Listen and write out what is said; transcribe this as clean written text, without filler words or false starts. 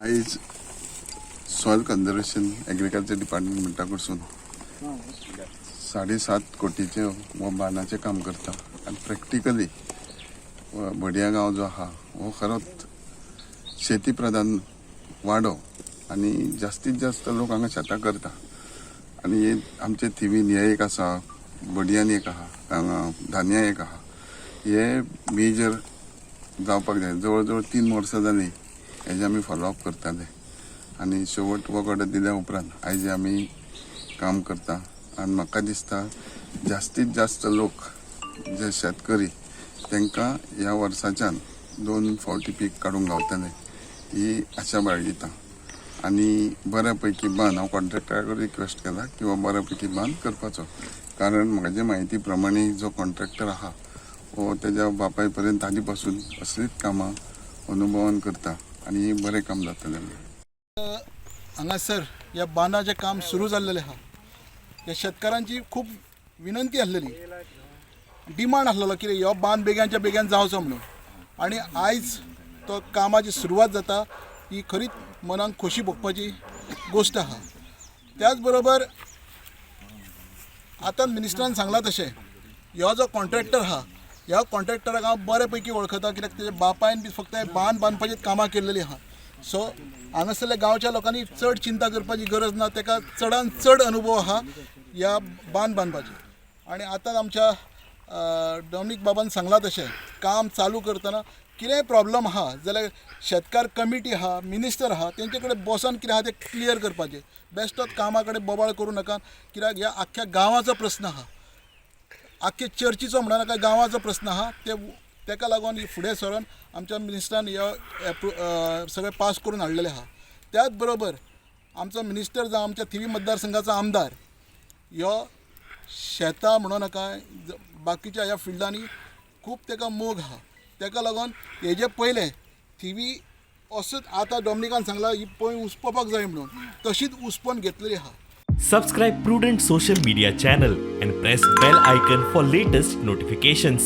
आयज soil conservation agriculture डिपार्टमेंटा कडसून 7.5 कोटीचें हो बांदाचें काम करता आनी प्रॅक्टिकली बडिया गांव जो आहा हो खरोच शेती प्रधान वाडो आनी जास्तीत जास्त लोक हांगा शेतां करता. आनी हे आमचे थिवीन हे एक आसा, बडियान एक आहा, हांगा धान्या एक आहा. हे मेजर जावपाक जाय. जवळ जवळ 3 वर्सां जालीं हेजें आमी फॉलोअप करताले आनी शेवट वर्क ऑर्डर दिल्या उपरांत आयज आमी काम करता. आनी म्हाका दिसता, जास्तीत जास्त लोक जे शेतकरी तांकां ह्या वर्साच्यान दोन फावटी पीक काडूंक गावतलें ही आशा बाळगिता. आनी बऱ्या पैकी बांद, हांव कॉन्ट्रॅक्टराक रिक्वेस्ट केला की हो बऱ्या पैकी बांद करपाचो, कारण म्हाजे म्हायती प्रमाणे जो कॉन्ट्रॅक्टर आहा हो तेज्या बापाय पर्यंत आदी पासून असलीच कामां अनुभवान करता आनी हे बरें काम जातलें. हांगासर ह्या बांदाचें काम सुरू जाल्लेलें आहा. ह्या शेतकारांची खूब विनंती आसलेली, डिमांड आसलेलो कितें ह्यो बांद बेग्यानच्या बेग्यान जावचो म्हणून. आनी आयज तो कामाची सुरवात जाता, ही खरीच मनाक खोशी भोगपाची गोश्ट आहा. त्याच बरोबर आतां मिनिस्टरान सांगलां तशें, ह्यो जो कॉन्ट्रॅक्टर आहा, ह्या कॉन्ट्रॅक्टराक हांव बरे पैकी वळखता, कित्याक तेज्या बापायन बी फक्त बांद बांदपाचीच कामां केल्लेलीं आहा. सो हांगासरल्या गांवच्या लोकांनी चड चिंता करपाची गरज ना. ताका चडान चड अनुभव आहा ह्या बांद बांदपाची. आनी आतां आमच्या डॉमनीक बाबान सांगलां तशें, काम चालू करतना कितेंय प्रॉब्लम आहा जाल्यार शेतकार कमिटी आहा, मिनिस्टर आहा, तेंचे कडेन बसोन कितें आहा तें क्लियर करपाचें. बेश्टोच कामा कडेन बोबाळ करूं नाका, कित्याक ह्या आख्ख्या गांवाचो प्रस्न आहा. आख्खे चर्चीचो म्हणो नाका, गांवाचो प्रस्न आहा. ते तेका लागून फुडें सरोन आमच्या मिनिस्टरान ह्यो सगळें पास करून हाडलेलें आहा. त्याच बरोबर आमचो मिनिस्टर जावं आमच्या थिवी मतदारसंघाचो आमदार, ह्यो शेतां म्हणो नाका, बाकीच्या ह्या फिल्डांनी खूब तेका मोग आहा. तेका लागून हेजे पयलें थिवी असोच आतां डॉमनिकान सांगला, ही पळय उसपोवपाक जाय म्हणून, तशीच उसपोवन घेतलेली आहा. Subscribe Prudent Social Media channel and press bell icon for latest notifications.